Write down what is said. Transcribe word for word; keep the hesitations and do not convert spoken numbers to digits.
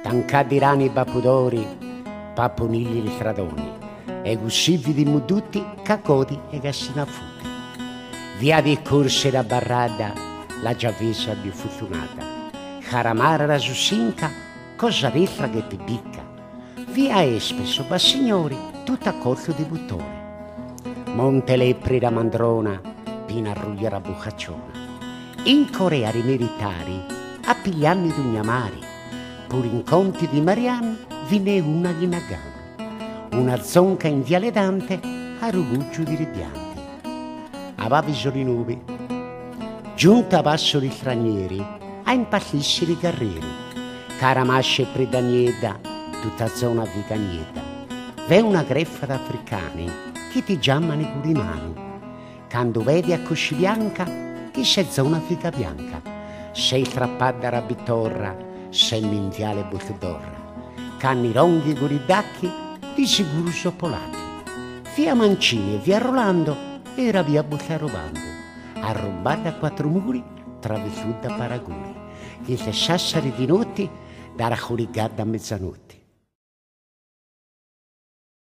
Tancà di rani Bapu Dori, Bapu Nili li tradoni, e cussì vidimu duti ca godi e ca si na futi. Via di Corsi era barrada, la Giavesa più furtunata, Caramara era su sinca, Cosareltra che pipica, via Espe so Bassignori, tuta coltu di butoni. Monte Lepri era mandrona, Pinarruia era bucacciona. In Corea ri militari, a pigliammi dugna mari, pur in Conti di Mariani, vi n'è una ghinagana. Una zonca in viale Dante, a rugugiu di ripianti. A Bavi Sorinubi, giunta a Basso di Stranieri, a impallissi di carreri. Caramasce e Pridanieda, tuta zona viganieda. V'è una grefa d'africani, chi ti giamani Gurimani. Candu vedi a cusci bianca, chi s'è zona figa bianca. S'è il trapadda ra bitorra, s'è mindiale butdorra. Canni ronghi guridachi, di siguru so polachi. Via Mancini e via Rolando, era via Butarobando. Arrumbada a quattru muri, travisuda par auguri. Chi se Sassari di noti, darà curigada a mezanoti.